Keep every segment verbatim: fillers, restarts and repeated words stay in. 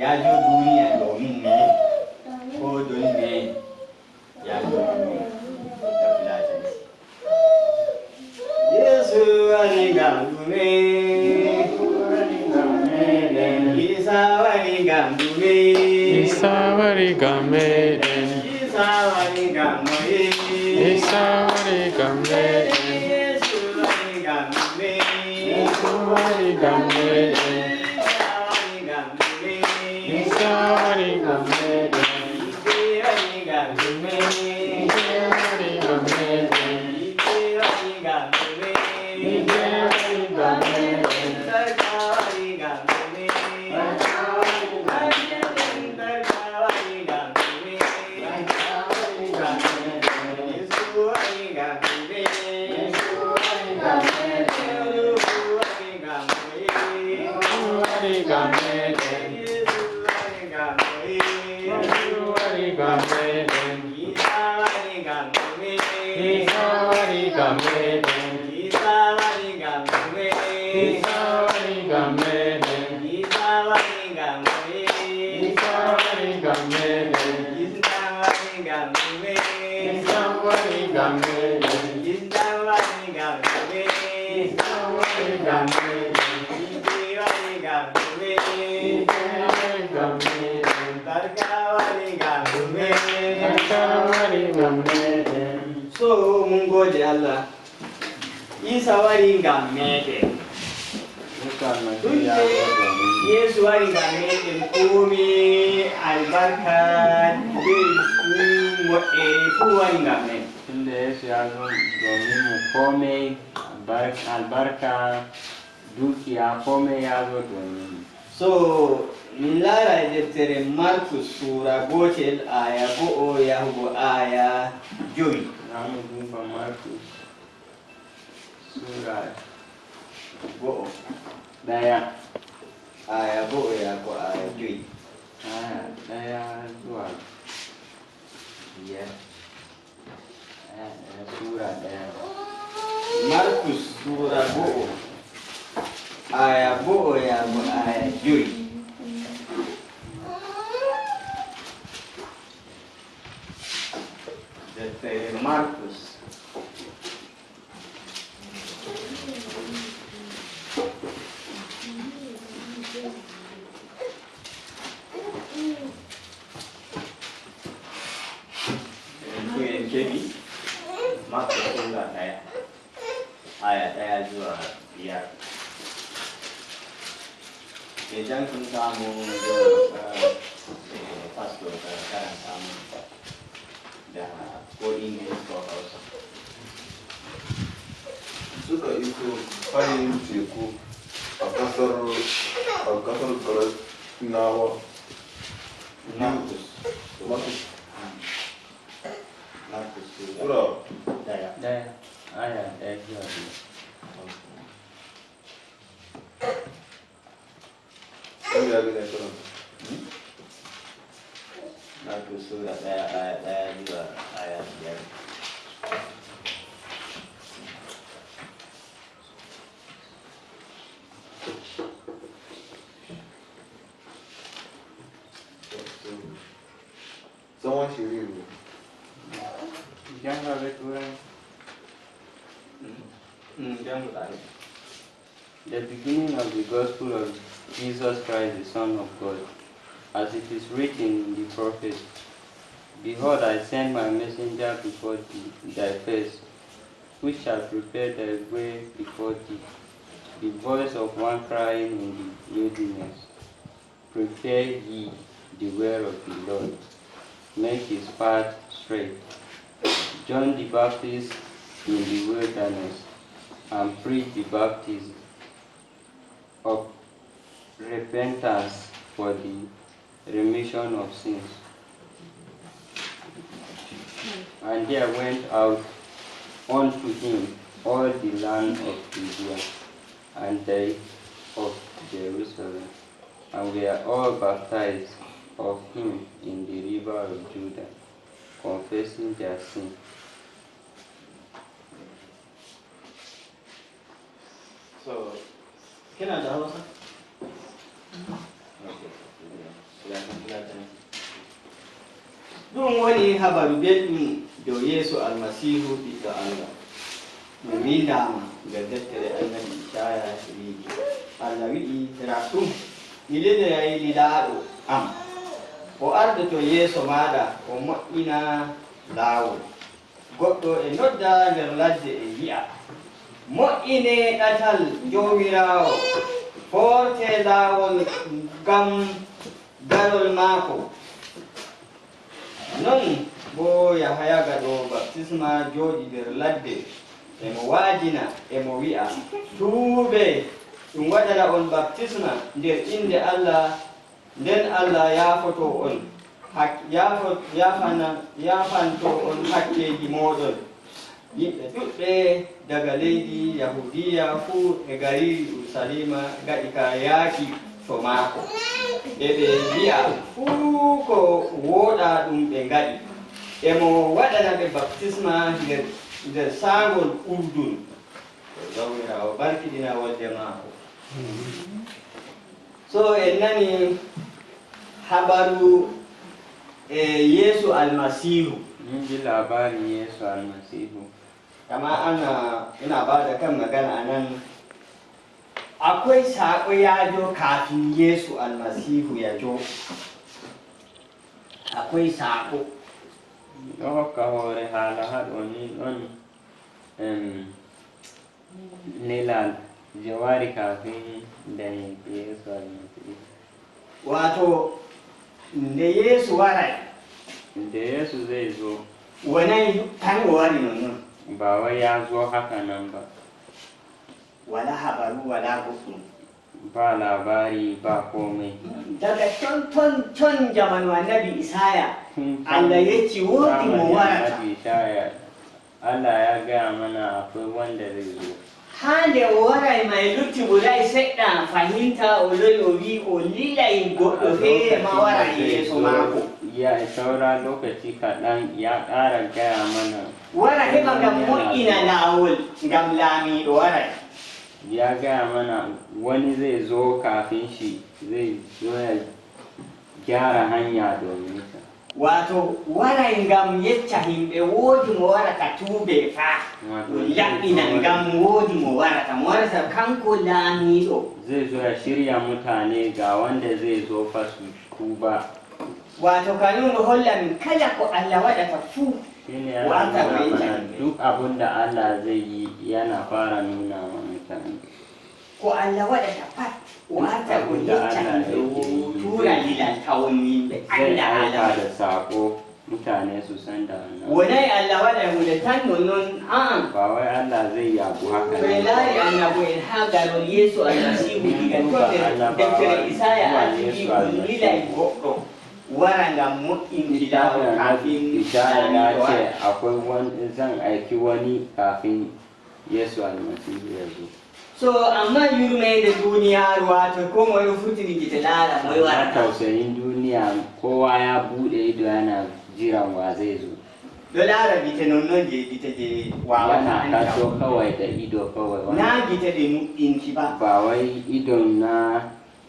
Yaajo duniya ɗo min ne, ko doni ne? Yaajo duniya. Yesu wari ngam ɗume? Isa wari ngam ɗume? Isa wari ngam meɗen. Isa wari ngam moye? Isa wari ngam meɗen. Yesu wari ngam ɗume? Yesu wari ngam meɗen. Isa wari ngam ɗume? Isa wari ngam meɗen. Isa wari ngam ɗume? Isa wari ngam meɗen. Isa wari ngam ɗume? Isa wari ngam meɗen. Barka wari ngam ɗume? Barka wari ngam meɗen. Barka wari ngam ɗume? Barka wari ngam meɗen. Yesu wari ngam ɗume? Yesu wari ngam meɗen. Yesu wari ngam ɗume? Yesu wari ngam meɗen. Yesu wari ngam ɗume? Yesu wari ngam meɗen. Isa wari ngam ɗume? Isa wari ngam meɗen. Isa wari ngam ɗume? Isa wari ngam meɗen. Isa wari ngam ɗume? Isa wari ngam meɗen. Isa wari ngam ɗume? Isa wari ngam meɗen. Isa wari ngam ɗume? Isa wari ngam meɗen. Isa wari ngam ɗume? Isa wari ngam meɗen. Barka wari ngam ɗume? Barka wari ngam meɗen. So, mun gode Allah. Isa wari ngam meɗen. Isa almasiihu Tun yaagotoo min. Yeesu wari ngam meɗen, koomi albarka, bee fuu moƴƴere fuu wari ngam men. Tun Yeesu yaagotoo min, koomi albar-, albarka, dukiya, koomi yaagotoo min. So, min laara e deftere Markus suura gootel, aaya go'o yahugo aaya jowi. Naamu ɗum ko Markus. Suura go'o. Ɗaya. Aaya go'o yahugo aaya jowi. Aaya ɗaya zuwa biyar. Aaya ɗaya, suura ɗaya. Markus suura go'o. Aaya go'o yahugo aaya jowi. Deftere Markus. En fuu en keɓi Markus suura ɗaya, aaya ɗaya zuwa biyar. E jangin samu jo, eh, eh, pastor ka karan samu da ko English ko Hausa. Suka iso hayin teku a kasar, a kasar Galaɗinawa. Markus. Markus. Markus. Sura. Ɗaya. Ɗaya. Aya ɗaya zuwa biyu. Ɗum yaaɓi ɗen kono. Hmm? Markus suura ɗaya, aya ɗaya zuwa aya biyar. Someone should read it. Jannga ɓe Turanke. Mm, mm, janngo ɗaani. The beginning of the gospel of Jesus Christ, the Son of God, as it is written in the prophet, "Behold, I send my messenger before thee, thy face, which shall prepare thy way before thee." The voice of one crying in the wilderness, "Prepare ye the way of the Lord, make his path straight." John the Baptist in the wilderness, and preached the baptism of repentance for the remission of sins. And there went out unto him all the land of Judea, and they of Jerusalem, and were all baptized of him in the river of Jordan, confessing their sin. So, kina da Hausa? Okay. Ɗum woni habaru belɗum dow Yeesu Almasiihu, Ɓiɗɗo Allah. Ɗum winndaama nder deftere Annabi Icaaya, wi'i, Allah wi'i, "Raɗɗum, mi lilay lilaaɗo am. O ardoto yeeso maaɗa, o moƴƴina laawol." Goɗɗo e nodda nder ladde e wi'a, "Moƴƴine ɗatal Joomiraawo, foorte laawol ngam garol maako." Non boo Yahaya gaɗoowo baptisma jooɗi nder ladde, e mo wa'ajina, e mo wi'a, "Tuubee, ɗum waɗana on baptisma nder innde Allah, nden Allah yaafoto on hak-, yaafo-, yaafana-, yaafanto on hakkeeji mooɗon." Yimɓe ɗuɗɓe daga leydi Yahuudiya fuu e gariiri Urusaliima ngaɗi ka yaaki to maako. E ɓe mbi'a fuu ko wooɗaa ɗum ɓe ngaɗi. E mo waɗana ɓe baptisma nder, nder saangol Urdun. Jawmiraawo barkiɗina wolde maako. So en nani habaru, e, Yeesu Almasiihu. Min ji labarin Yeesu Almasiihu. Kama ana, ina ba da kan magana a nan, akwai saƙo ya zo kafin Yesu Almasihu ya zo. Akwai saƙo. Ɗo hokka hoore haala haɗo ni ɗon, em, nelal je wari kafin da Yesu Almasihu. Wato, nde Yeesu waray. Nde Yeesu zai zo. Wonay tan o wari non non. Ba wai ya zo haka nan ba. Wala habaru, wala goɗɗum. Ba labari, ba komai. Daga ton, ton, ton jamanu Annabi Isaya, tun Allah yecci woodi mo warata. Annabi Ishaya, Allah ya gaya mana akwai wanda zai zo. Haa nde o waray may lutti ɓuray seɗɗa fahinta, o lori o wi'i o lilay goɗɗo feere ma wara yeeso maako. Ya saura lokaci kaɗan ya ƙara gaya mana. Wara heɓa ngam moƴƴina laawol, ngam laamiiɗo waray. Ya gaya mana wani zai zo kafin shi, zai zo ya gyara hanya domin sa. Wato, waray ngam yecca himɓe woodi mo warata, tuubee faa. Wato, ɗum laɓɓinan ngam woodi mo warata, mo warata kanko laamiiɗo. Zai zo ya shirya mutane ga wanda zai zo fa su tuba. Wato, kanum no holla min kala ko Allah waɗata fuu, shine yana warta ko nuna mana yecca himɓe. Duk abin da Allah zai yi yana fara nuna wa mutane. Ko Allah waɗata pat, o arta o yecca himɓe, o tura lilal tawon yimɓe anda Allah waɗi. Zai aika da saƙo, mutane su san da wannan. Wonay Allah waɗay huunde tan non non, a'a. Ba wai Allah zai yabu haka nan. Ɓe laari annabo'en haa garol Yeesu Almasiihu diga ton nder deftere Isaya arti o lilay goɗɗo wara ngam moƴƴinki laawol kafin Isaya ya ce akwai wani, zan aiki wani kafin Yeesu Almasiihu ya zo. So, amma yurmeende duniyaaru, waato koo moye ɗo furtini gite laara moye warata. Amma tausayin duniya, kowa ya buɗe ido yana jiran wa zai zo. Ɗo laara gite non non je gite je wawata anda. Yana kallo kawai da ido kawai wannan. Na gite ɗe nuɗɗinki ba. Ba wai idon na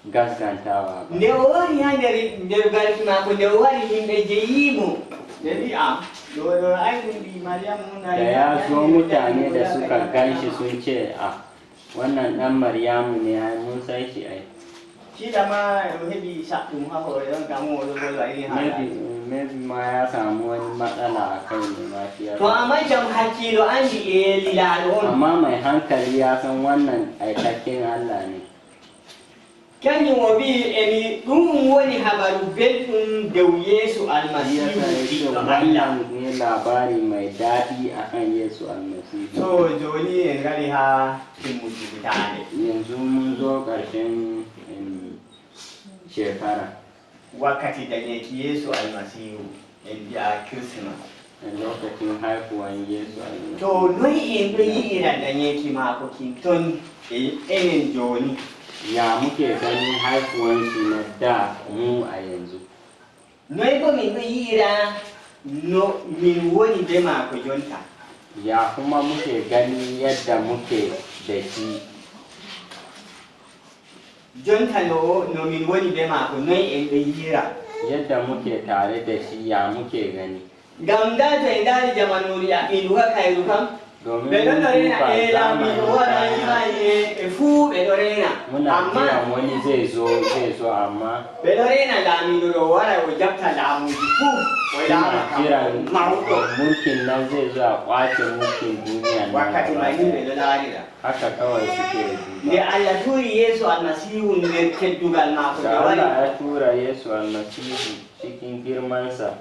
gaskantawa ba. Nde o wari haa nder, nder garki maako, nde o wari, yimɓe jeyi mo. Ɓe wi'a, "Ɗo, ɗo, ay, ɗum ɓii Maryamu, na." Da ya zo, mutane da suka gan shi sun ce, "Ah, wannan ɗan Maryamu ne, ai, mun san shi ai." Kila ma o heɓi saɗɗum haa hoore ɗon, kam o ɗo golla irin haala. Maybe, maybe ma ya samu wani matsala a kai ne ma shi ya. To, amma jam hakkiilo andi e lilaaɗo on. Amma mai hankali ya san wannan aikakken Allah ne. Kanjum o wi'i, emi, ɗum woni habaru belɗum dow Yeesu Almasiihu, Ɓiɗɗo Allah. Wannan ne labari mai daɗi a kan Yesu Almasihu. To, jooni en ngari haa timmuki hitaande. Yanzu mun zo ƙarshen, em, shekara. Wakkati danyeeki Yeesu Almasiihu. En mbi'a Christmas. E lokacin haihuwan Yesu Almasihu. To, noy en ɗo yi'ira danyeeki maako kin ton e enen jooni? Ya muke ganin haihuwan shi na da mu a yanzu? Noy bo min ɗo yi'ira no min woni be maako jonta? Ya kuma muke ganin yadda muke da shi? Jonta no, no min woni be maako, noy en ɗo yi'ira? Yadda muke tare da shi, ya muke gani? Ngam ndaa, to en ndaari jamanuuru yaɓɓiindu ka kayru kam, domin ɓe ɗon no reena, e laamiiɗo waray haa yi'e, e fuu ɓe ɗo reena. Muna jiran wani zai zo, zai zo, amma ɓe ɗo reena laamiiɗo ɗo wara, o jaɓta laamuuji fuu, o laama kam mawɗo. Mulkin nan zai zo a ƙwace mulkin duniya nan. Wakkati man ni ɓe ɗo laarira. Haka kawai suke duba. Nde Allah tuuri Yeesu Almasiihu nder teddungal maako, nde wari. Allah ya tura Yesu Almasihu cikin girmansa.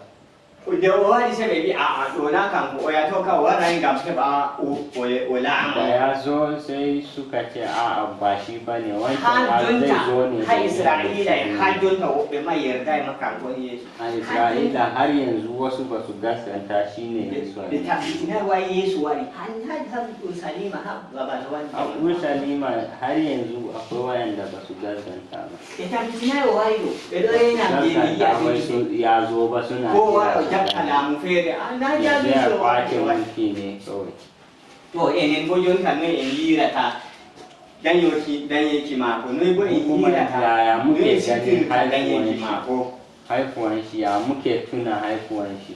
Nde o wari, sey ɓe mbi'i, "A'a, ɗo na kanko, oya to ka waray ngam heɓa o, o, o laama." Da ya zo sai suka ce, "A'a, ba shi ba ne, wancan zai zo ne." Haa jonta, haa Isra'iila en, haa jonta woɓɓe ma yerdaay ma kanko woni Yeesu. A Isra'ila har yanzu wasu ba su gaskanta shi ne Yesu. Ɓe tabbitinay wa Yeesu wari. Haa, haa, haa Urusaliima, haa babal wari. A Urusaliima har yanzu akwai wayanda ba su gaskanta ba. Ɓe tabbitinay o wari ɗo. Ɓe ɗo rena mbiye mi yi'a wai su ya zo ba suna ko wara o jakka laamu feere. A na ya zo ya kwace mulki ne kawai. To enen bo jonta noy en yiirata danyoki, danyeeki maako? Noy bo en yiirata? Yaya muke ganin haifuwan shi? Haifuwan shi, ya muke tuna haifuwan shi?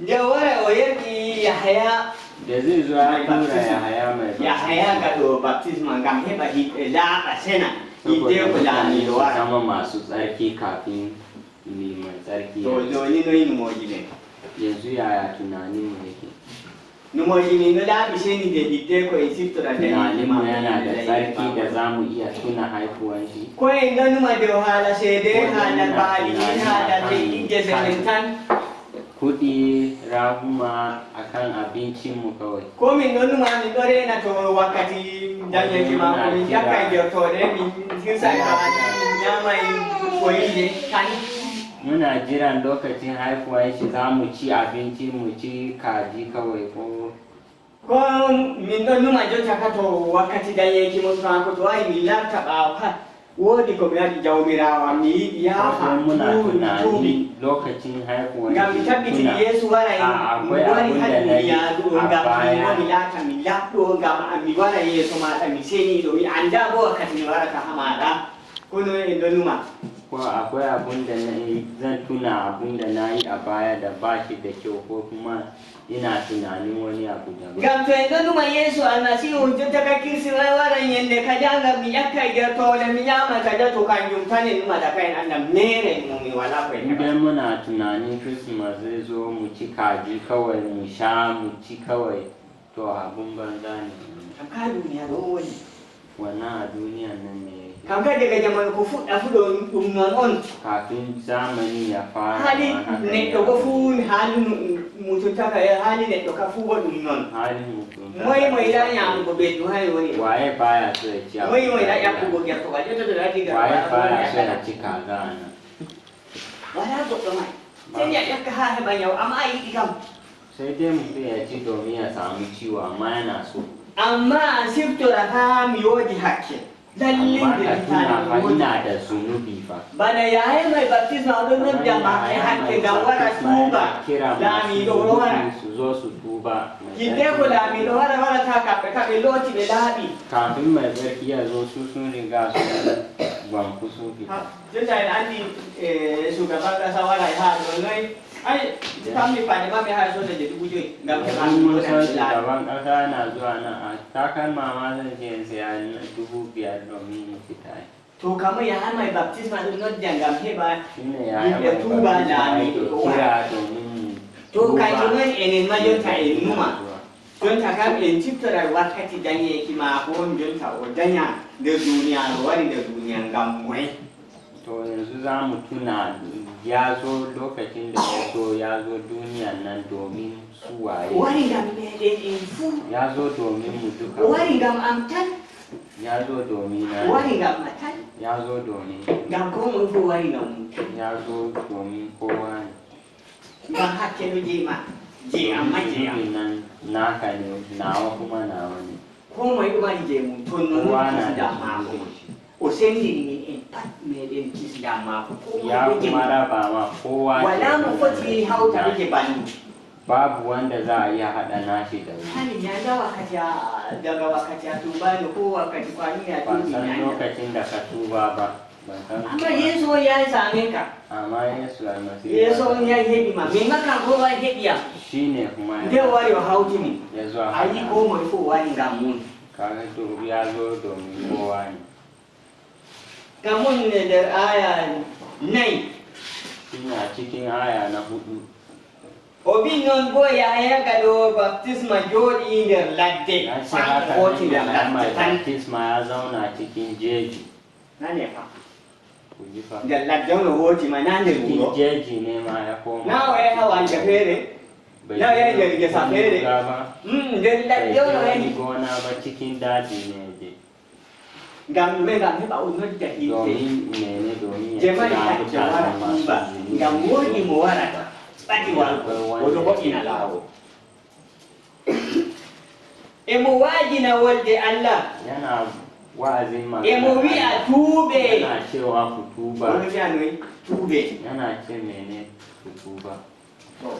Nde o wara o yerdi Yahaya. Da zai zo ya tura Yahaya mai baptisma. Yahaya gaɗo baptisma ngam heɓa yimɓe laaɓa sena. Saboda mutane su zama masu tsarki kafin Ni mai tsarki. To, jooni noy numooji men? Yanzu yaya tunaninmu yake? Numooji min no laaɓi seni de hiddeko en siftora. Tunaninmu yana da tsarki da za mu iya tuna haifuwan shi? Ko en ɗon numa dow haala ceede, haala baali, haala teddinge senen tan. Kuɗi, raaguma, a kan abincinmu kawai. Ko min ɗon numa, min ɗon reena to wakkati danyeeki maako, min ƴakka e gertooɗe, min hirsa e baaji, min nyaama e koyiije tan. Muna jiran lokacin haifuwan shi, za mu ci abinci, mu ci kaji kawai ko. Ko min ɗon numa jonta ka to wakkati danyeeki mo, to kanko to wari, min larta ɓaawo pat. Woodi ko mi waɗi Jawmiraawo am, mi yiɗi yaafa. Ko ɗum muna tunani lokacin haihuwan. Ngam mi tabbitini Yeesu waray, mi wari haa duniyaaru ɗo ngam mi woni laata mi laɓɗo, ngam mi wara yeeso maaɗa mi seniiɗo, mi anndaa boo wakkati mi warata haa maaɗa. Kono en ɗon numa. Ko akwai abun da na yi, zan tuna abun da na yi a baya da ba shi da kyau ko kuma ina tunanin wani abu daban. Ngam to en ɗon numa Yeesu Almasiihu, jotta ka kirsiwal wara nyende kaja, ngam mi ƴakka e gertoole, mi nyaama kaja, to kanjum tan en numata, ka en annda meere mo mi walaa ko en heɓata. Idan muna tunanin Christmas zai zo, mu ci kaji kawai, mu sha, mu ci kawai, to, abun banza ne. Kam ka duniya ɗo woni. Wannan a duniyan nan ne yake. Kam kadi daga jamanu ko fuɗɗa fu ɗo ɗum non on. Kafin zamani ya fara. Hali neɗɗo ko fu hali mutuntaka, eh, hali neɗɗo ka fu ko ɗum non. Hali mutuntaka. Moy moy da nyamugo ɓeddu hay woni. Waye baya so ya ci abu? Moy moy da ƴakkugo gertogal? Jotta to lati garba. Waye baya so ya ci kaza nan? Wala goɗɗo may. Sey a ƴakka haa heɓa nyaw, amma a yiɗi kam. Sai dai mutum ya ci domin ya samu ciwo, amma yana so. Amma an siftora haa mi woodi hakke. Lallinde mi tana mi woodi. Amma ka tuna fa ina da zunubi fa. Bana Yahaya mai baptisma o ɗon nodda maɓɓe hakke ngam wara tuuba. Laamiiɗo o ɗo wara. Su zo su tuba. Hiddeko laamiiɗo wara, warata kamɓe ka ɓe looti ɓe laaɓi. Kafin mai tsarki ya zo su sun riga sun wanku sun fita. Jonta en anndi, eh, shugaban kasa waray haa ɗo noy. Ay, mi tammi paɗe maɓɓe haa soda je dubu joyi. Ngam ɓe mun san shugaban kasa yana zuwa nan a takalma ma zan je in saya dubu biyar domin mu fita. To kamar Yahaya mai baptisma ɗum nodda ngam heɓa yimɓe tuuba laamiiɗo ɗo wara. To kanjum non enen ma jonta en numa. Jonta kam en ciftora wakkati danyeeki maako on, jonta o danya nder duniyaaru, o wari nder duniya ngam moye? To yanzu za mu tuna ya zo lokacin da ya zo, ya zo duniyan nan domin su waye? O wari ngam meɗen en fuu. Ya zo domin mu duka. O wari ngam am tan. Ya zo domin na. O wari ngam ma tan. Ya zo domin. Ngam ko moye fuu wari ngam mum. Ya zo domin kowa ne. Ngam hakke no je ma, je am ma je am. Zunubin nan naka ne, nawa kuma nawa ne. Ko moye ɗo mari je mum, ton non. Kowa na da kisndam maako. Zunubin shi. O sendini min en pat meɗen kisndam maako. Ko moye. Ya kuma raba ma kowa. Wala mo foti hawta je banni. Babu wanda za a iya haɗa nashi da wani. Hani ya ga wakati ya, daga wakati ya tuba ne ko wakati kwani ya Ban tubi san ne hanya. Lokacin da ka tuba ba. Ban san Amma Yesu ya same ka. Amma Yesu almasihu Yesu ya ya hebi ma. Me maka ko wa hebi ya. Shi ne kuma ya Nde wari o hauti ni. Ya zo a Ayi haɗa. Ko mo ifo wani ga mun. Kaga to ya zo domin kowa ne. Ga mun ne nder aya nayi. Ina cikin aya na hudu. O wi non boo Yahaya gaɗoowo baptisma jooɗii nder ladde, faa o hooti nder ladde tan. Baptisma ya zauna cikin jeji. Nane fa. Ku ji fa. Nder ladde on o hooti ma, naa nder wuro. Cikin jeji ne ma ya koma. Naa o yahi hawanja feere. Naa o yahi nder ngesa feere. Mm, nder ladde on o yahi. Bai je wani gona ba, cikin daji ne ya je. Ngam ɗume? Ngam heɓa o nodda himɓe je mari hacce wara tuuba, ngam woodi mo warata ɓadi wargo, o ɗo ho'ina laawol. E mo wa'ajina wolde Allah. Yana wa'azin magana Allah. E mo wi'a, "Tuube." Yana cewa ku tuuba. O ɗo wi'a noy? Tuube. Yana ce mene? Ku tuuba. To,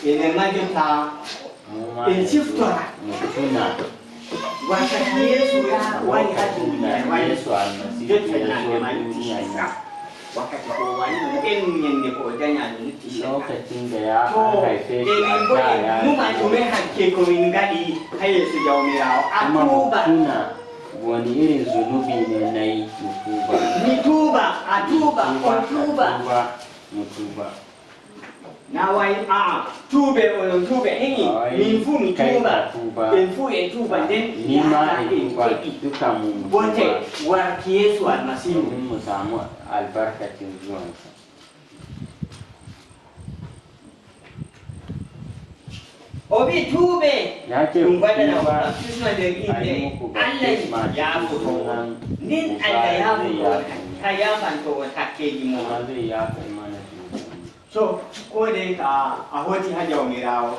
enen ma jotta en ciftora wakkati Yeesu ya-, wari haa duniya, wari jotta ñande ma lutti seɗɗa. Wakkati ko o wari ɗum, en ñande ko o daña ɗum lutti seɗɗa. To, enen bo en numa ɗume hakke ko min ngaɗi haa yeeso Jawmiraawo. A tuuba. Wani irin zunubi ne na yi? Mu tuuba. Mi tuuba, a tuuba, on tuuba. Mu tuuba. Na wayi, a'a, tuube, onon tuube, hini, min fuu mi tuuba, ɓen fuu e tuuba, nden mi ma e tuuba, duka mu mu tuuba. Bote warki Yeesu Almasiihu. Domin mu samu albarkacin zuwansa. O wi, "Tuube, ɗum waɗana on baptisma nder innde Allah, yaafoto on." Nden Allah yaafoto on, ka yaafanto on hakkeeji mon. So, ko dai ka a hooti haa Jawmiraawo,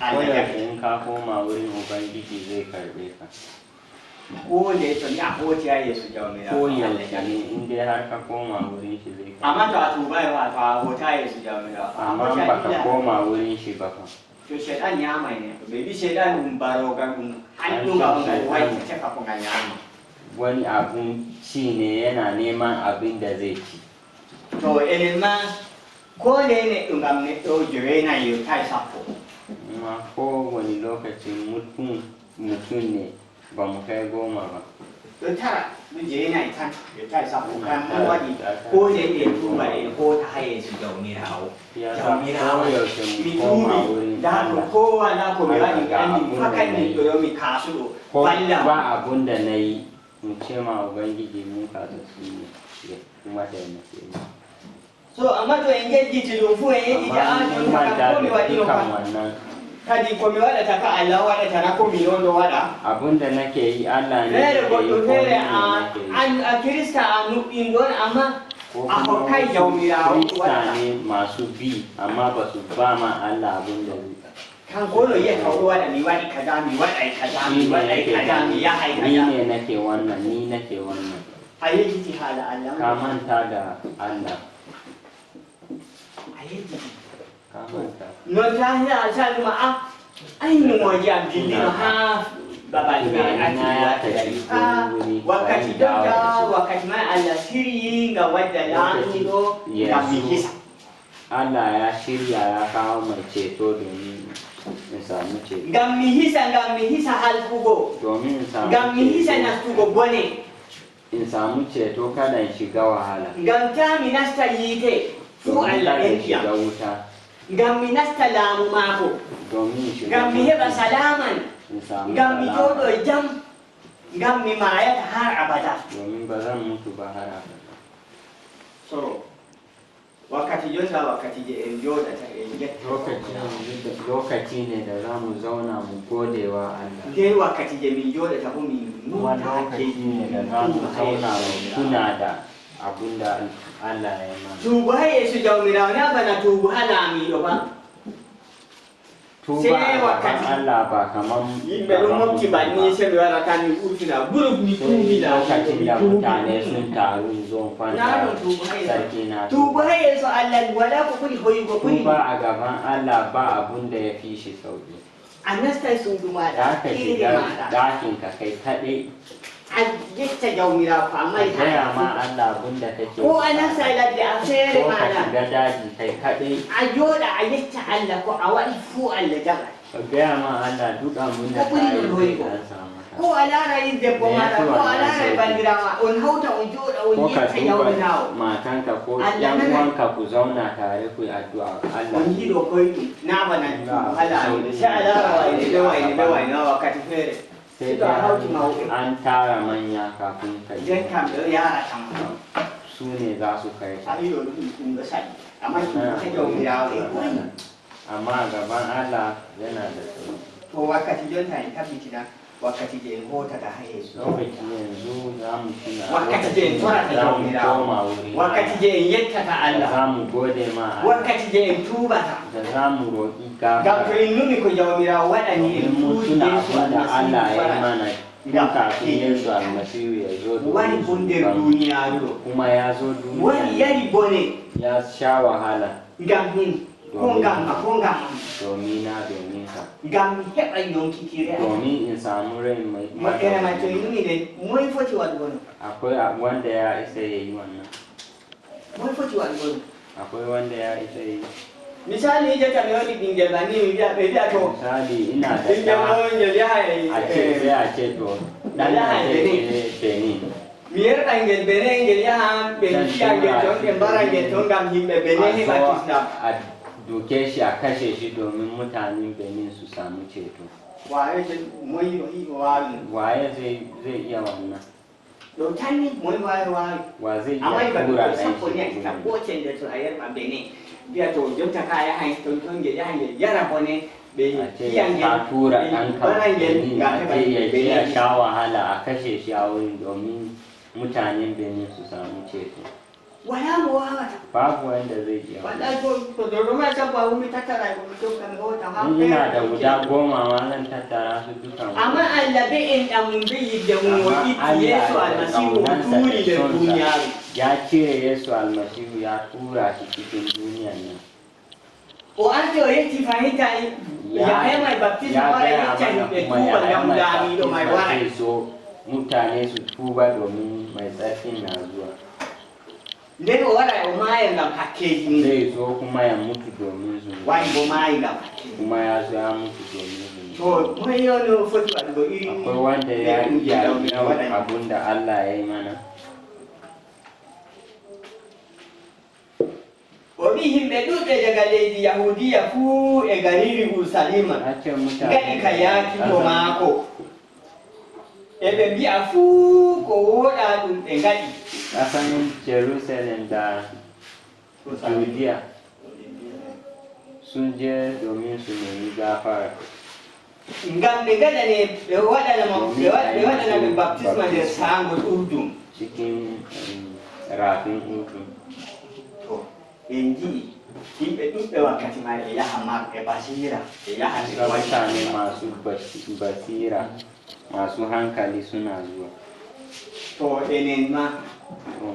Allah jaɓi. Koyaushe in ka koma wurin Ubangiji zai karɓe ka. Ko dai to ni a hooti haa yeeso Jawmiraawo, Allah jaɓi. Koyaushe ne, in dai har ka koma wurin shi zai karɓe ka. Amma to a tuubai fa, to a hooti haa yeeso Jawmiraawo, a hooti haa Allah. Amma in baka koma wurin shi ba fa. To Shaiɗan ñaamay neɗɗo, ɓe wi Shaiɗan ɗum barooga, ɗum halluga on, ngal wayliti tefa ko ngal ñaama. Wani abun ci ne, yana neman abin da zai ci. To, enen ma, ko ndeye neɗɗo ngam neɗɗo joweenayi yottaay sappo. Ma ko wani lokacin mutum, mutum ne ba mu kai goma ba. Ɗo tara, ɗo jeenayi tan, yottaay sappo. Kam ɗum waɗi, ko ndeye en tuuba, en hoota haa yeeso Jawmiraawo. Jawmiraawo, mi tuubi, ndaa ɗum koowa, ndaa ko mi waɗi, mi anndi, mi fakat neɗɗo ɗo, mi kaasuɗo, vallam. Ba abun da na yi, in ce ma Ubangiji mun kasassu ne, ya kuma taimake ni. So, amma to en ngejjiti ɗum fuu, en yejjiti, "Ah, jonta kam, ko mi waɗino kam? Kadi ko mi waɗata ka, Allah waɗata na, ko min on ɗo waɗa?" Abun da nake yi, Allah ne yake yi, ko ni ne nake yi. Feere goɗɗo feere, a, an, a Kirista, a nuɗɗinɗo on, amma a hokkaay Jawmiraawo waɗata. Kirista ne masu bi, amma ba su ba ma Allah abun da zai. Kanko no yi'ata o ɗo waɗa, "Mi waɗi kaza, mi waɗay kaza, mi waɗay kaza, mi yahay kaza." Ni ne nake wannan, ni nake wannan. A yejjiti haala Allah. Ka manta da Allah. A yejjiti. Ka manta. Non ta hina a calma a. Ay no moji am dillino haa babal feere acci mi warta dari. Ah, wakkati jonta, wakkati man Allah siryi ngam wadda laamiiɗo ngam mi hisa. Allah ya shirya ya kawo mai ceto domin in samu ceto. Ngam mi hisa, ngam mi hisa halkugo. Domin in samu ceto. Ngam mi hisa nastugo bone. In samu ceto, kada in shiga wahala. Ngam ta mi nasta yiite, fuu Allah ɓendi am. Domin kada in shiga wuta. Ngam mi nasta laamu maako. Domin in shiga mulki. Ngam mi heɓa salaaman. In samu salama. Ngam mi jooɗo e jam. Ngam mi maayata har abada. Domin ba zan mutu ba har abada. Soro. Wakkati jonta, wakkati je en jooɗata, en njetta Jawmiraawo. Lokaci ne da za mu zauna mu gode wa Allah. Nden wakkati je min jooɗata bo min nutta hakkeeji, min tuuba haa yeeso Jawmiraawo. Kuma lokaci ne da za mu zauna mu tuna da abun da Allah ya yi mana. Tuubu haa yeeso Jawmiraawo na bana tuubu haa laamiiɗo ba. Tuba a gaban Allah ba kaman yimɓe ɗon mofti banni, se mi wara tan mi urtina group mi tuubina. Lokacin da mutane sun taru zo kwanta sarki na tuba. Tuba har yanzu Allah wala ku kuli hoyi go kuli. Tuba a gaban Allah ba abun da ya fi shi sauki. A nasta suudu maɗa, za ka shiga ɗakinka kai kaɗai. A yecca Jawmiraawo ko a mari haaje. Gaya ma Allah abun da kake bukata. Ko a nasta ladde a feere maɗa. Ko ka shiga daji kai kaɗai. A jooɗa a yecca Allah ko a waɗi fuu Allah jaɓan. Ka gaya ma Allah duk abun da ka yi zai ansa maka. Ko a laara in debbo maɗa, ko a laara in bandiraama, on hawta on jooɗa on yecca Jawmiraawo. Ko ka duba matanka ko yan uwanka ku zauna tare ku yi addu'a Allah. On yiɗo koyɗum, na bana ɗum hala. Sai a laara wayne be wayne be wayne wakkati feere. Sai dai an tara manya kafin ka yi. Nden kam ɗo yaarata ma. Su ne za su kai ka. Ayi ɗo ɗum ɗum ɗo saɗi. Amma ɗum ɗo ka Jawmiraawo e koyɗum. Amma a gaban Allah yana da sauki. To wakkati jonta en tabbitina wakkati je en hotata ha yeeso. Lokaci yanzu za mu tuna. Wakkati je en torata Jawmiraawo. Wakkati je en yettata Allah. Za mu gode ma Allah. Wakkati je en tuubata. Da za mu roƙi gafara. Ngam to en numi ko Jawmiraawo waɗani en fuu, Yeesu Almasiihu waɗani. Tun kafin Yeesu Almasiihu ya zo duniya. Wari bo nder duniyaaru ɗo. Kuma ya zo duniya. Wari yari bone. Ya sha wahala. Ngam min. Ko ngam ma, ko ngam am. Domin na, domin ka. Ngam mi heɓa yonki ki re'ata. Domin in samu rai mai. Mo'ere mai to inumi nden, moy foti waɗugo non? Akwai wanda ya isa ya yi wannan? Moy foti waɗugo non? Akwai wanda ya isa ya yi? Misali, jotta mi woni ɓingel banni, mi wi'a, ɓe wi'a to. Misali, ina da ɗa. Ɓingel ɗo, ngel yaha e, a ce, eh, sai a ce to. Ɗan nan zai je Benin. Mi yerɓan ngel Benin, ngel yaha, ɓe fiya ngel ton, ɓe mbara ngel ton, ngam yimɓe Benin heɓa kisndam. A doke shi, a kashe shi domin mutanen Benin su samu ceto. Waye zai, moy o, o waawi? Waye zai, zai iya wannan? Ɗo tan ni, moy waawi, waawi? Wa zai iya tura ɗan shi? Amma ba sappo ni a ɗiɗi, sappo cende to a yerɓan Benin. Mbi'a to jonta ka yahan ton, ton ngel yaha ngel yara bone. A ce ka tura ɗanka Benin, a ce ya je ya sha wahala, a kashe shi a wurin domin mutanen Benin su samu ceto. Wala mo wawata. Babu wanda zai iya wannan. Wallahi, to, to, to, to, ma sabba wumi tattara ko mi tokka mi hota ha. In ina da guda goma ma zan tattara su dukan. Amma Allah be enɗam mum, be yidde mum, o itti Yeesu Almasiihu, o tuuri nder duniyaaru. Ya cire Yeesu Almasiihu, ya tura shi cikin duniyan nan. O arti o yecci fahin ta Yahaya mai baptisma wara yecca himɓe tuuba ngam laamiiɗo mai waray. Zai zo, mutane su tuba domin mai tsarkin na zuwa. Nden o waray o maaya ngam hakkeeji mum. Zai zo kuma ya mutu domin zunubi. Wari bo maayi ngam hakkeeji. Kuma ya zo ya mutu domin zunubi. To, moye on foti waɗugo iri. Akwai wanda ya iya yin abun da Allah ya yi mana? O wi'i, yimɓe ɗuuɗɓe daga leydi Yahudiya fuu e gariiri Urusaliima ngaɗi ka yaaki to maako. Eɓe mbi'a fuu ko wooɗaa ɗum ɓe ngaɗi. Kasan Jerusalem da Judea sun je domin su nemi gafara. Ngam ɓe ngaɗane, ɓe waɗana mo, ɓe wa-, ɓe waɗana ɓe baptisma nder saangol Urdun. Cikin, em, rafin Urdun. To, en ngi'i yimɓe ɗuuɗɓe wakkati may e yaha Mar-, e Basiira, e yaha e Mutane masu basi-, basira, masu hankali suna zuwa. To, enen ma,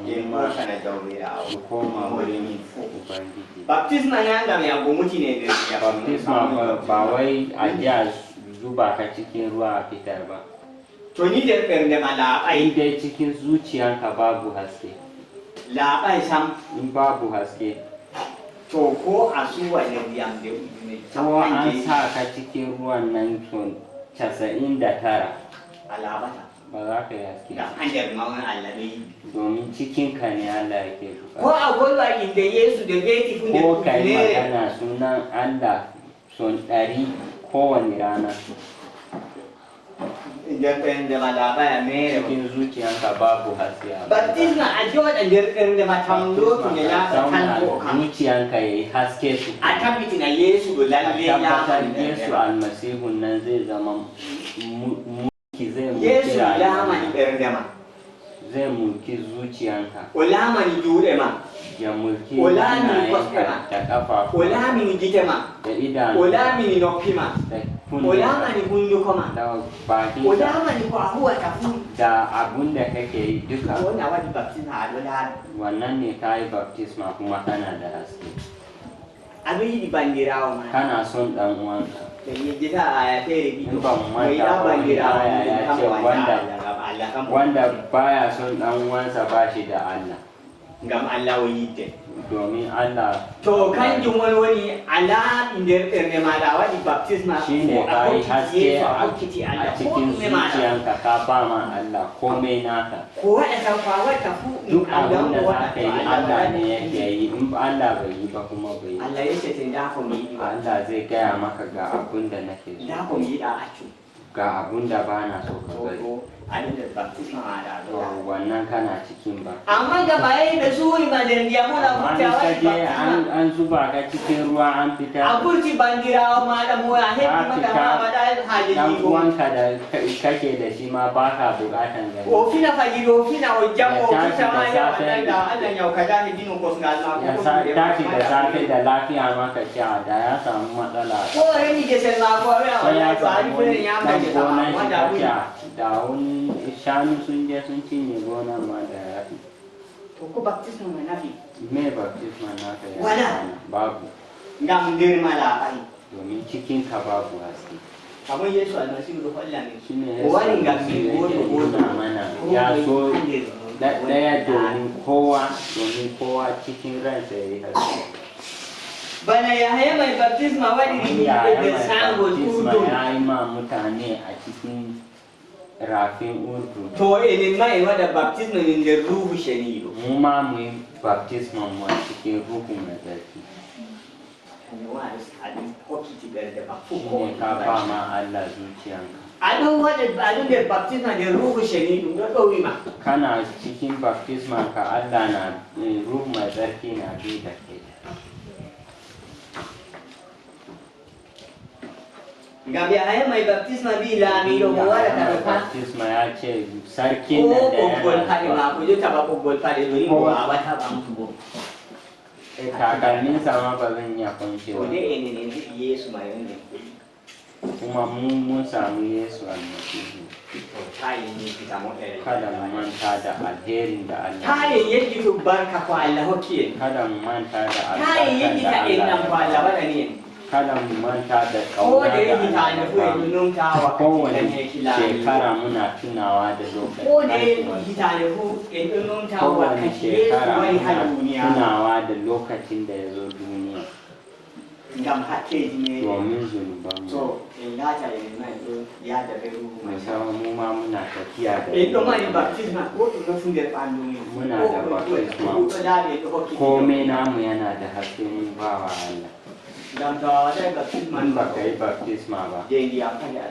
en mootana Jawmiraawo. Mu koma wurin Ubangiji. Baptisma na ngam yahugo mutine nder ndiyam. Baptisma ba, ba wai a je a zuba ka cikin ruwa a fitar ba. To ni nder ɓernde ma laaɓay. In dai cikin zuciyanka babu haske. Laaɓay sam. In babu haske. To ko a suwa nder ndiyam nde ujune. Ko an sa ka cikin ruwan nan son casa'in da tara. A laaɓata. Ba za ka yi haske. Ngam ha nder ma on Allah ɗo yiɗi. Domin cikinka ne Allah yake bukata. Ko a volwa inde Yeesu nde veeti fu nder ujunere. Ko ka yi magana sunan Allah son ɗari kowane rana. Nder ɓernde ma laaɓaya mere. Cikin zuciyanka babu haske a banza. Baptisma a jooɗa nder ɓernde ma tam lootu nde laaɓa tan ɗo kam. Zuciyanka ya yi haske tukuna. A tabbitina Yeesu ɗo lalle laamani nder Yeesu Almasiihu nan zai zama mu-, mu-, Yeesu laamani ɓernde ma. Zai mulki zuciyanka. O laamani juuɗe ma. Ya mulki hannayenka da ƙafafunka. O laamini kosɗe ma. O laamini gite ma. Da idanunka. O laamini noppi ma. Da kunnenka. O laamani hunduko ma. Da bakinka. O laamani ko a huwata fuu. Da abun da kake yi duka. Ko woni a waɗi baptisma a ɗo laami. Wannan ne ka yi baptisma kuma kana da haske. A ɗo yiɗi banndiraawo ma. Kana son ɗan uwanka. Ɓe yejjita aya feere ɗiɗo. In ba mu manta ba, wani aya ya ce wanda, wanda baya son ɗan uwansa ba shi da Allah. Ngam Allah o yidde. Domin Allah. To kanjum on woni a laaɓi nder ɓernde maaɗa, a waɗi baptisma. Shi ne ka yi haske a cikin zuciyanka, ka ba ma Allah komai naka. Ko waɗata, ko a waɗata fuu, duk abin da za ka yi, Allah ne yake yi. In Allah bai yi ba, kuma bai yi. Allah ya ce, "Nda ko mi yiɗi ba." Allah zai gaya maka, "Ga abin da nake so." Nda ko mi yiɗa, accu. Ga abin da ba na so, ka bari. To, a ɗon nder baptisma maaɗa, a ɗo To, wannan kana cikin ba. Amma gam a yahi ɓe suuri ma nder ndiyam on, a vurti, a waɗi baptisma. Amma in ka je an, an zuba ka cikin ruwa, an fita. A vurti banndiraawo maaɗa mo a heɓi ma, ka fita, a waɗa haaje ɗan uwanka da ka-, kake da shi ma ba ka buƙatan gani. O fina fajiri, o fina, o jamo, o fita ma, ya Allah, Allah, nyau kaza, hebbino kosngal maako, ya ko sa-, tashi da safe da lafiya ma ka ce, "A, da ya samu matsala." Ko o remi gesel maako, a wi'a, "Wallahi, to a ari fere nyama ngesa maako, wanda ɓuri." Da wani shanu sun je sun cinye gonan ma da ya fi. To ko baptisma mai nafi? Me baptisma naka ya Wala. Babu. Ngam nder ma laaɓaay. Domin cikinka babu haske. Kamar Yesu Almasihu ɗo holla min. Shi ne Yesu Almasihu yake nuna mana. O wari ngam min gooto gooto. Ya so ɗaɗɗaya domin kowa, domin kowa cikin ransa ya yi haske. Bana Yahaya mai baptisma waɗiri yimɓe nder saangol Urdun. Kamar Yahaya mai baptisma ya yi ma mutane a cikin rafin Urdun. To enen ma en waɗa baptisma min nder Ruhu Ceniiɗo. Mu ma mu yi baptisma mu a cikin Ruhu Mai Tsarki. Kanjum woni a ɗo, a ɗo hokkiti ɓernde ma fuu. Shi ne ka ba ma Allah zuciyanka. A ɗo waɗa, a ɗo nder baptisma nder Ruhu Ceniiɗo, ɗo ɗowi ma. Kana cikin baptisma ka Allah na, eh, Ruhu Mai Tsarki na bi da kai. Ngam Yahaya mai baptisma wi'i, "Laamiiɗo mo warata ɗo fa." Baptisma ya ce, "Sarkin nan da yana zuwa." Ko ɓoggol paɗe maako, jotta ba ɓoggol paɗe ɗo ni, mo waawataa ɓamtugo. E takalminsa ma ba zan iya kwancewa. To dai enen en heɓi Yesu mai on nden. Kuma mu mun samu Yesu Almasihu. To, ta en yejjita moƴƴere. Kada mu manta da alherin da Allah. Ta en yejjitu barka ko Allah hokki en. Kada mu manta da albarka da Allah ya bamu. Ta en yejjita enɗam ko Allah waɗani en. Kada mu manta da ƙauna da albarka. Ko ndeye hitaande fuu en ɗo numta wakkati ganeeki Laamiiɗo. Kowane shekara muna tunawa da lokacin haihuwarsa. Ko ndeye hitaande fuu en ɗo numta wakkati Yeesu wari haa duniya. Kowane shekara muna tunawa da lokacin da ya zo duniya. Ngam hakkeeji meeɗen. Domin zunubanmu. To, en laata enen ma en ɗo yaada bee Ruuhu Mai Sarki. Mu ma muna tafiya da Ruuhu Mai Sarki. En ɗo mari baptisma, ko ɗume fu nder ɓandu men. Muna da baptisma. Ko ɗume fu ɗo laaɓi, en ɗo hokkiti. Komai namu yana da haske, mun ba wa Allah. Ngam to a waɗaay baptisma. In ba ka yi baptisma ba. Jey ndiyam kadi a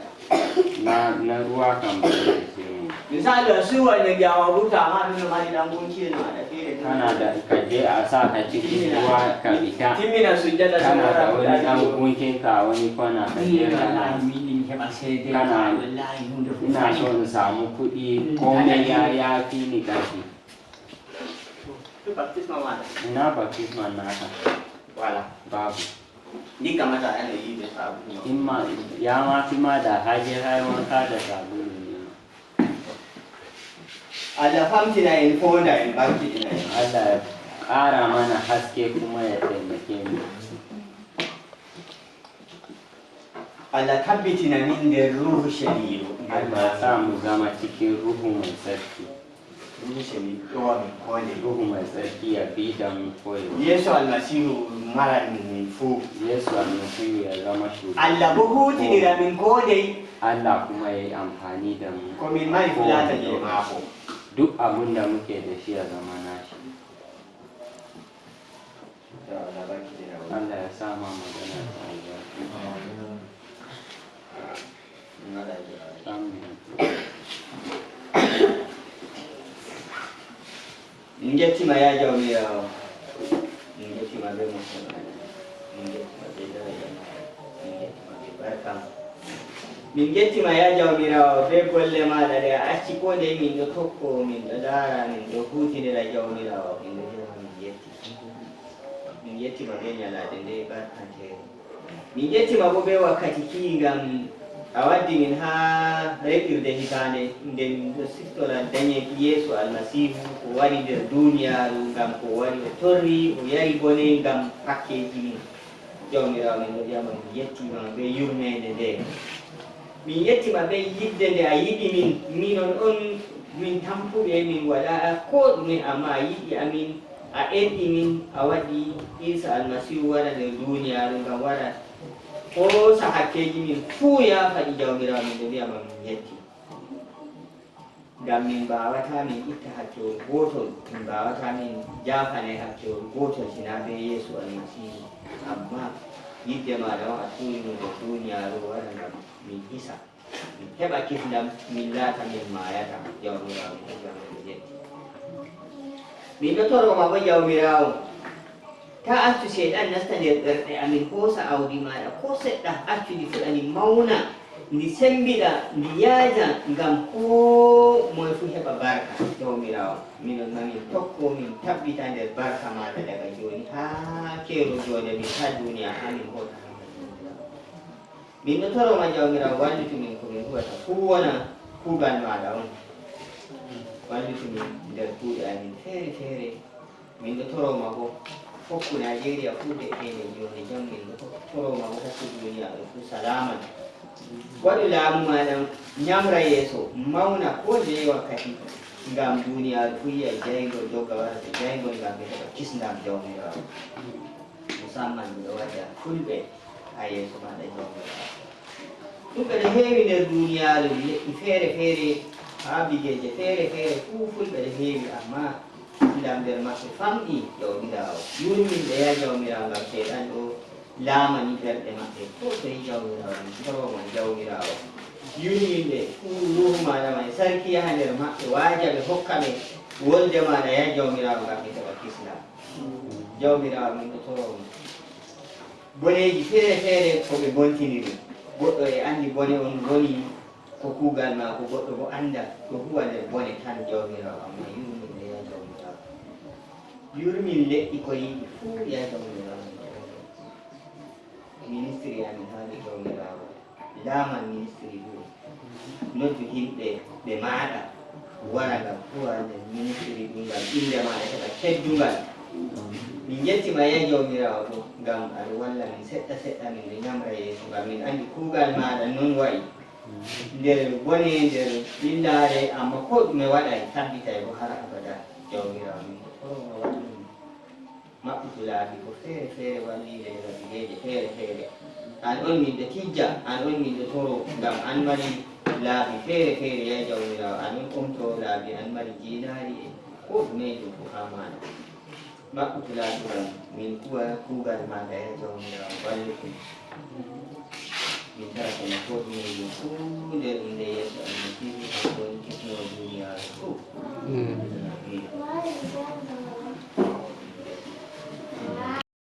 Na, na ruwa kam ba zai ishe mu. Misali, a suuwa nder ndiyam a vurta, amma ɗum no mari ɗan gunki no waɗa feere. Kana da, ka je a sa ka cikin ruwa ka fita. Timmina sujjada. Kana da wani ɗan gunkin ka wani kwana ka je kana. Wallahi, min ɗin mi heɓa seede. Kana, wallahi, huunde fof ina so in samu kuɗi, komai ya, ya fi ni ƙarfi. To, baptisma maɗa. Ina baptisma naka? Wala. Babu. Ni kamata a yana yi da sabulu. In ma, ya ma fi ma da ka je ka yi wanka da sabulu ne. Allah famtina en, foonda en, barkiɗina en. Allah ya ƙara mana haske kuma ya taimake mu. Allah tabbitina min nder Ruuhu Ceniiɗo. Allah ya sa mu zama cikin Ruhu Mai Tsarki. Ruhu Ceniiɗo ɗowa min koo ndey. Ruhu Mai Tsarki ya bi da mu koyaushe. Yeesu Almasiihu maran min fuu. Yeesu Almasiihu ya zama shugaban kowa. Allah bo huutinira min koo ndey. Allah kuma ya yi amfani da mu. Ko min mari fu laata jey maako. Duk abun da muke da shi ya zama nashi. Allah ya sa ma magana ta albarka. Amin. Min njettima ya Jawmiraawo, min njettima be moƴƴere ma, min njettima be daraja ma, min njettima be barka ma. Min njettii ma, yaa Jawmiraawo, bee golle maaɗa ɗe a acci. Koo ndeye min ɗo tokko, min ɗo ndaara, min ɗo huuwtindira Jawmiraawo, min ɗo wi'a ma min njettii. Min njettii ma bee nyalaaɗe nde'e barkanteeɗe. Min njettii ma boo bee wakkati ki'i, ngam a waddi min haa reɓirde hitaande, nde min ɗo siftora danyeeki Yeesu Almasiihu, ko o waɗi nder duniyaaru, ngam ko o waɗi, o torri, o yari bone ngam hakkeeji min. Jawmiraawo, min ɗo wi'a ma min njettii ma bee yurmeende nde'e. Min njettii ma bee yiɗde nde a yiɗi min. Minon on min tampuɓe, min waɗaaka koo ɗume, ammaa a yiɗi amin, a enɗi min, a waɗi Iisa Almasiihu wara nder duniyaaru ngam wara hoosa hakkeeji min fuu, yaafa ɗi. Jawmiraawo, min ɗo wi'a ma min njettii. Ngam min mbaawataa min itta hakkewol gootol, min mbaawataa min njaafane hakkewol gootol, si naa bee Yeesu Almasiihu. Ammaa yiɗde maaɗa on a turi mo nder duniyaaru, o wara ngam min hisa, min heɓa kisndam, min laata min maayataa. Jawmiraawo, min ɗo wi'a ma min njettii. Min ɗo toro ma boo, Jawmiraawo, taa accu Ceyɗan nasta nder ɓerɗe amin, hoosa awdi maaɗa koo seɗɗa. Accu ndi fuɗa, ndi mawna, ndi semmbiɗa, ndi yaaja, ngam koo moy fuu heɓa barka. Jawmiraawo, minon maa min tokko, min tabbita nder barka maaɗa daga jooni haa keerol joonde min haa duniya, haa min hoota haa. Min ɗo toro ma, Jawmiraawo, wallitu min, ko min huuwata fuu wona kuugal maaɗa on. Wallitu min nder kuuɗe amin feere feere. Min ɗo toro ma boo, hokku Naajeeriya fuu de'eteende joonde jam. Min ɗo toro ma boo, hokku duniyaaru fuu salaaman. Waɗu laamu maaɗa nyamra yeeso, mawna koo ndeye wakkati, ngam duniyaaru fuu yi'a jayngol, dogga wara to jayngol, ngam ɓe heɓa kisndam, Jawmiraawo. Musamman mi ɗo wadda fulɓe haa yeeso maaɗa, Jawmiraawo. Fulɓe ɗo heewi nder duniyaaru, leƴƴi feere feere, haa bigeeje feere feere fuu fulɓe ɗo heewi, ammaa kisndam nder maɓɓe famɗi, Jawmiraawo. Yurmin ɓe, yaa Jawmiraawo, ngam Ceyɗan ɗo laamani ɓerɗe maɓɓe. Koo toy, Jawmiraawo, min toro ma, Jawmiraawo. Yurmin ɓe, fuu ruuhu maaɗa may sarki yaha nder maɓɓe, waaja ɓe, hokka ɓe wolde maaɗa, yaa Jawmiraawo, ngam ɓe keɓa kisndam. Jawmiraawo, min ɗo toro ma. Boneeji feere feere ko ɓe ngontini ɗum. Goɗɗo e anndi bone on woni ko kuugal maako, goɗɗo boo anndaa, ɗo huuwa nder bone tan, Jawmiraawo, ammaa yurmin ɓe, yaa Jawmiraawo. Yurmin leƴƴi ko yiɗi fuu, yaa Jawmiraawo. Ministiri amin haani, Jawmiraawo. Laaman ministiri ɗum. Noddu yimɓe ɓe maaɗa wara ngam huuwa nder ministiri ɗum, ngam innde maaɗa heɓa teddungal. Min njetti ma, yaa Jawmiraawo, ngam aɗa walla min seɗɗa seɗɗa, min ɗo nyamra yeeso, ngam min anndi kuugal maaɗa non wa'i. Nder bone, nder ɓillaare, ammaa koo ɗume waɗay, tabbitay boo har abada. Jawmiraawo, min ɗo toro ma, wallu min. Maɓɓitu laabi ko feere feere, walliire daga bigeeje feere feere. An on min ɗo tijja, an on min ɗo toro, ngam an mari laabi feere feere, yaa Jawmiraawo, an on omto laabi, an mari jiinaari e koo ɗumeejo fuu haa maaɗa. Maɓɓitu laabi ngam min kuuwa kuugal maaɗa, yaa Jawmiraawo, wallitu min. Min tarake ma koo ɗume ɗum fuu nder innde Yeesu Almasiihu, kanko woni kisnoowo duniyaaru fuu. Amin. Amin.